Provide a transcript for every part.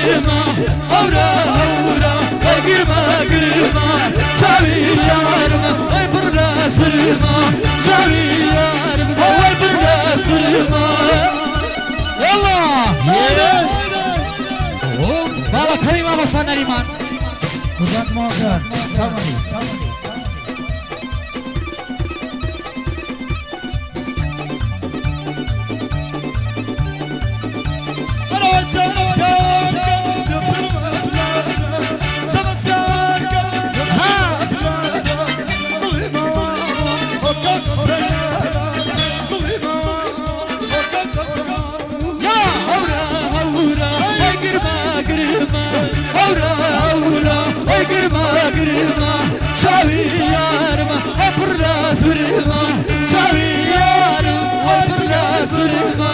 گرما ئەورا ئەورا وای گرما گرما چاوی یارمە وای پڕ لە سرما چاوی یارم وای پڕ لە سرما يلا باڵەکەمی مامۆستا نەریمان خودت مادر تمامی يا هەورا هەورا وای گرما گرما هەورا هەورا وای گرما گرما چاوی یارمە وای پڕ لە سرما چاوی یارم وای پڕ لە سرما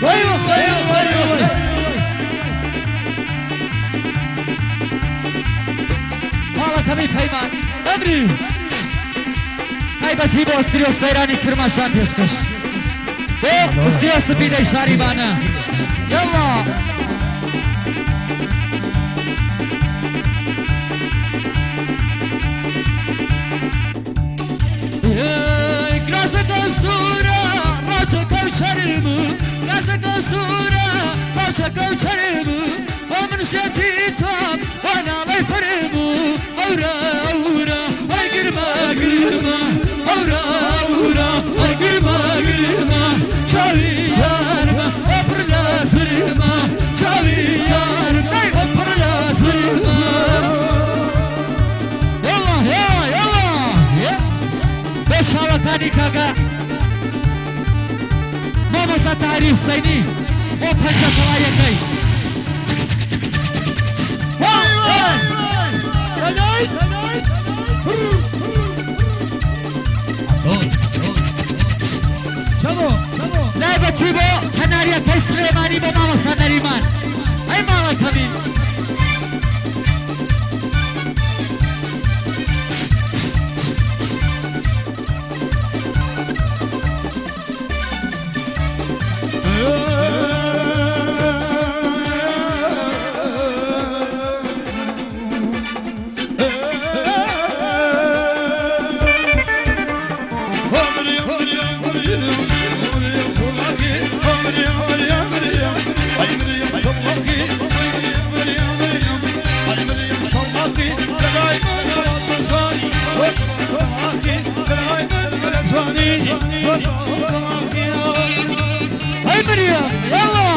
وای وەخت وای وەخت وای وەخت. باڵەکەمی پەیمان ئەمری تایبەتی بۆ ئەستریۆ سەیرانی کرماشان پێشکەش بۆ ئەستریۆ سپیدەی شاری بانە یەڵا کراسەکە سوورە ڕاچەکە و چەرم کراسەکە سوورە ڕاچەکە و چەرم بۆ من شێتی تۆم بۆ ناڵەی فەرم ئەورا ئەورا وای گرما گرما ئەورا ئەورا وای گرما گرما چاوی یارمە وا پڕ لە سرما چاوی یارم وا پڕ لە سرما یەڵا یەڵا یەڵا بۆ چاوەکانی کاکە مامۆستا تاهری حوسەینی بۆ پەنجە تەڵایەکەی لایبەتی بۆ کەناریەکەی سلێمانی بۆ مامۆستا نەریمان ئەی ماڵەکەمی ئەی مریم یەڵا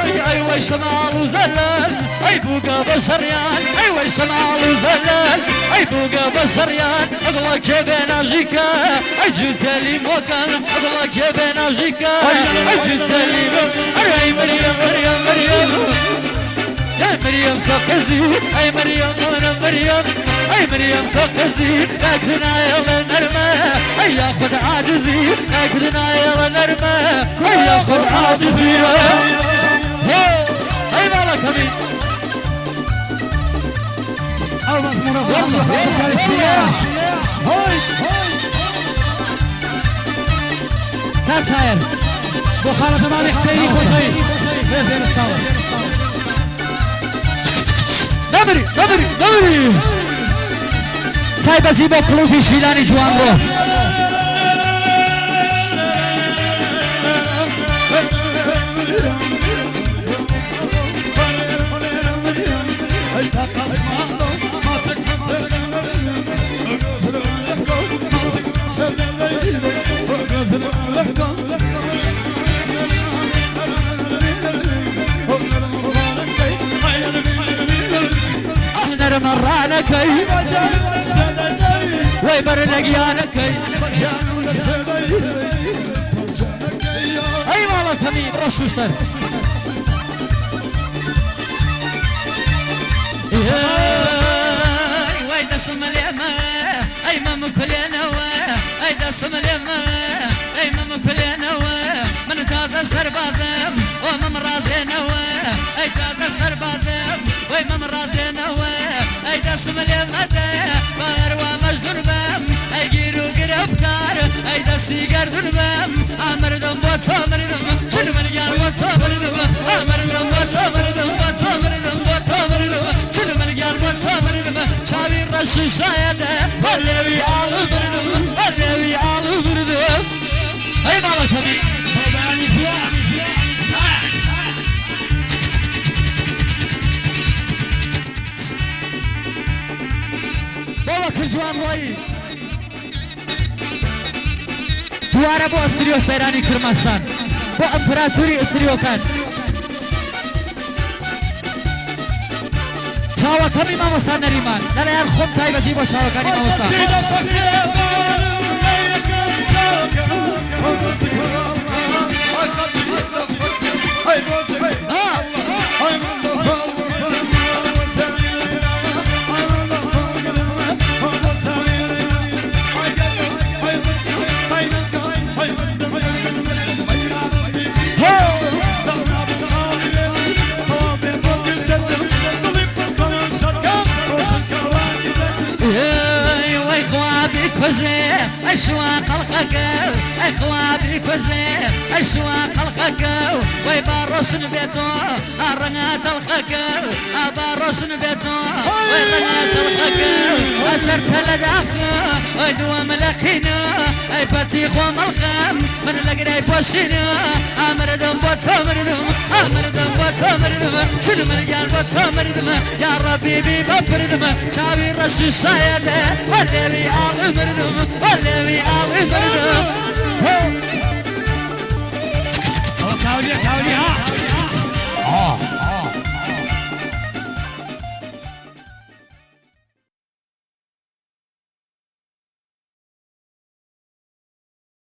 وی ئەی وەی شەماڵ و زەلال ئەی بووگە بە شەڕیان ئەی وەی شەماڵ و زەلال ئەی بووگە بە شەڕیان ئەگڵە کێ بێ ناژیکە ئەی جووتەلی مۆکەن ئەگڵە کێ بێ ناژیکە ئەی جووتەلی ئەی مریەم مریەم مریەم يا مريم سقزي اي مريم انا مريم اي مريم سقزي لكن يلا نرمى اي ياخذ عاجزي لكن يلا نرمى اي ياخذ عاجزي اي مالك حبيبي ئەو مەزمونە کاک سایر بۆ خاڵە زەمانی حسەینی خۆشەویست ڕێزێنە ساڵە نەمری نەمری نەمری تایبەتی بۆ کڵوپی شیلانی جوانڕۆ نەرمەڕانەکەی وەی بەر لە گیانەکەی ئەی ماڵەکەمی بڕۆ شوشتەر وای دەسم لێمە ئەی مەم کولێ سەربازم و مەم ڕازێنەوە ئەی تازە سەربازم وەی مەم ڕازێنەوە ئەی دەسم لێ مەدە با هەروا مەجنون بم ئەی گیر و گرفتار ئەی دەستی گەردون بم ئامردم بۆ تۆ مردم چل ملیار بۆ تۆ مردم ئامردم بۆ تۆ مردم بۆ تۆ مردم بۆ تۆ مردم چل ملیار بۆ تۆ مردم چاوی ڕەش شایەدە وەلێوی ئاڵ مردم وەلێوی ئاڵ مردم ئەی ماڵەکەمی بەیانی زووە. بۆ وەکر جوان ڕۆیی دووارە بۆ ئەستریۆ سەیرانی کرماشان بۆ ئەمپراتوری ئەستریۆکان چاوەکەمی مامۆستا نەریمان لەلایەن خۆم تایبەتی بۆ چاوەکانی مامۆستا. ئەی وەی خوا بیکوژێ ئەی شوا قەڵقەکە ئەی خوا بیکوژێ ئەی شوا قەڵقەکە وەی با ڕۆشن بێتۆ ئاڕەنگا تەڵخەکە ئابا ڕۆشن بێتۆ وەی ڕەنگا تەڵخەکە ئەشەرتە لە داخە وەی دووەم لە قینە ئەی پەتی خۆم ئەڵخەم من لە گرای پۆشینە ئامردم بۆ تۆ مردم ئامردم بۆ تۆ مردم چل ملیار بۆ تۆ مردم یا ڕەبی بی بەبردم چاوی ڕەش شایەدە وەلێوی ئاڵ مردم وەلێوی ئاڵ مردم.